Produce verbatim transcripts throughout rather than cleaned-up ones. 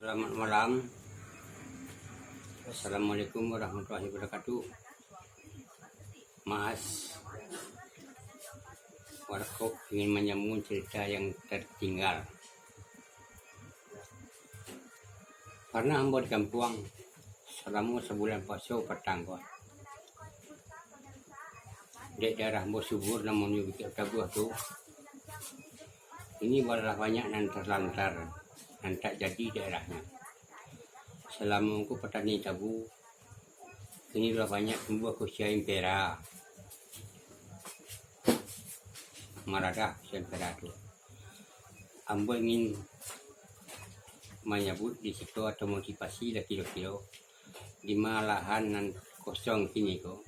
Selamat malam. Assalamualaikum warahmatullahi wabarakatuh. Maas, Warkop ingin manyambung cerita yang tertinggal. Pernah ambo di kampuang salamo sabulan puaso patang ko. Dek daerah ambo subur namonyo Bukik Tabuah tu, ini balah banyak nan terlantar, nan tak jadi daerahnyo. Salamo ko patani tabu, kini lah banyak tumbuah kusia impera. Maradah kusia impera tu. Ambo ingin manyabuik di siko atau motivasi lah kiro-kiro, di ma lahan nan kosong kini ko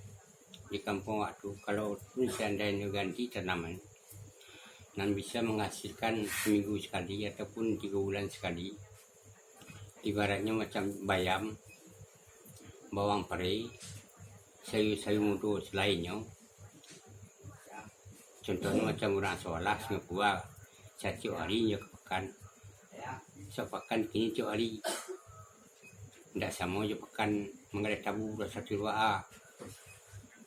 di kampuang awak tu, kalau pun seandainyo ganti tanaman, nan bisa manghasilkan saminggu sakali ataupun tigo bulan sakali, ibaratnyo macam bayam, bawang parai, sayua-sayua mudo salainnyo. Contohnyo macam urang Sawalah, Singapura, satiok ari inyo ka pakan. Sapakan kini tiok ari. Indak samo jo pakan manggaleh tabu, duo satu duo a.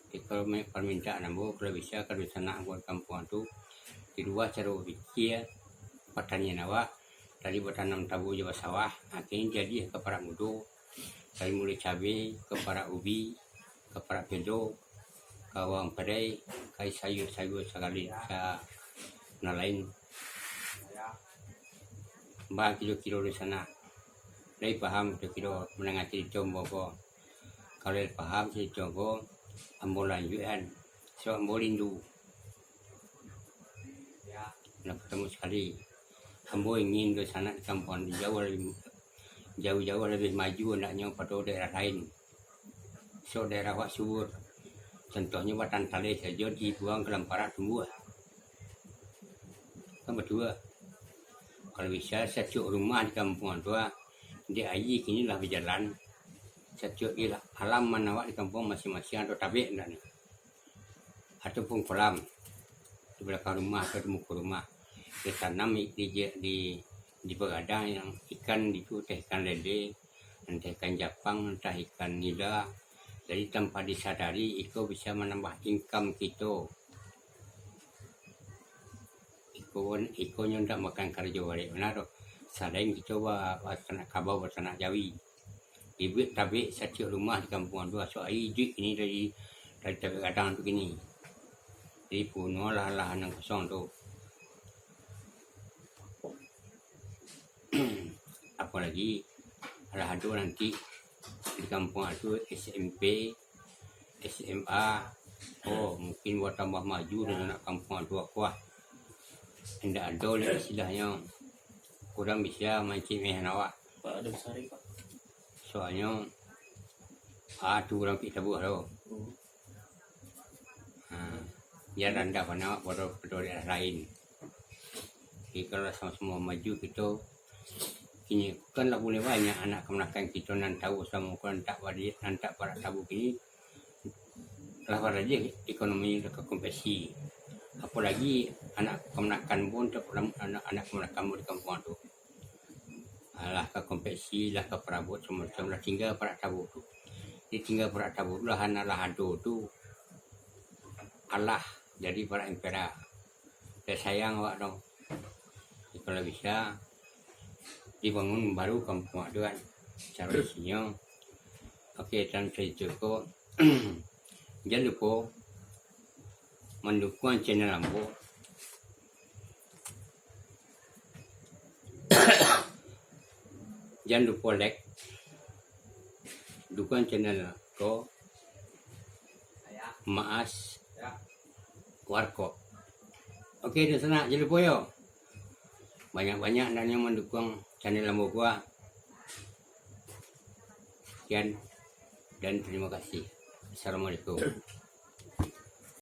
Jadi, kalau me-, parmintaan ambo, kalau bisa, kalau sanak ambo di kampuang tu, dirubah caro bapikia patanian awak, dari batanam tabu jo basawah, nah, kini jadi ka parak mudo, dari mulai cabe, ka parak ubi, ka parak pelo, ka bawang parai, ka sayua-sayua sagalo, sa-, nan lain. Ba kiro-kiro di sanak. Lai paham kiro-kiro mandanga carito ambo ko. Kalau lai paham carito ko, ambo lanjuikan. Sabab ambo rindu. Nan partamo sakali, ambo ingin dunsanak di kampuang tu jauah labiah, jauah-jauah labiah maju andaknyo pado daerah lain. Sabab daerah awak subur. Contohnyo batang taleh sajo dibuang ka Lamparak tumbuah. Kan batua. Kalau bisa satiok rumah di kampuang tu, ah, dek aia kini lah bajalan. Satiok di halaman awak di kampuang masing-masing ado tabek ndak ni? Ataupun kolam di balakang rumah atau di muko rumah. Ditanam di, di, di, di pagadang yang ikan itu, entah ikan lele, entah ikan japang, entah ikan nila. Jadi, tanpa disadari, iko bisa manambah income kito. Iko, iko nyo ndak makan karajo barek bana doh. Salain kito ba-, batanak kabau, batanak jawi. Dibuek tabek satiok rumah di kampuang tu, asuak aia iduik kini dari, dari tabek gadang tu kini. Jadi, punolah lahan nan kosong tu. Apolagi, alah ado nanti di kampuang tu S M P, S M A, oh, mungkin batambah maju dunsanak kampuang tu, akuah. Indak ado lai istilahnyo, kurang bisa mancik meh awak. Pak, ado basari, Pak. Soalnyo, ah, tu urang Bukik Tabuah tu. Hmm. Ha, jan randah bana pado, pado daerah lain. Jadi, kalau lah samo-samo maju kito, kini kan lah mulai banyak anak kamanakan kito nan tahu samo ko, nan tak badi-, nan tak parak tabu kini, lah barajih ekonomi lah ka kompetisi. Apolagi anak kamanakan pun, anak, anak kamanakan pun di kampuang tu. Alah ka kompetisi, lah ka parabot, samo macam lah tingga parak tabu tu. Jadi tingga parak tabu tu lah, anak lah ado tu. Alah, jadi parak impera. Lah sayang awak tu. Jadi kalau bisa, dibangun baru kampuang awak tu kan. Caro isinyo. Oke, dalam carito ko, jan lupo mandukuang channel ambo. Jan lupo like, dukuang channel ko, Maas Warkop. Oke, dunsanak, jan lupo yo. Banyak-banyak andaknyo mandukuang channel ambo ko. Sekian dan terima kasih. Assalamualaikum.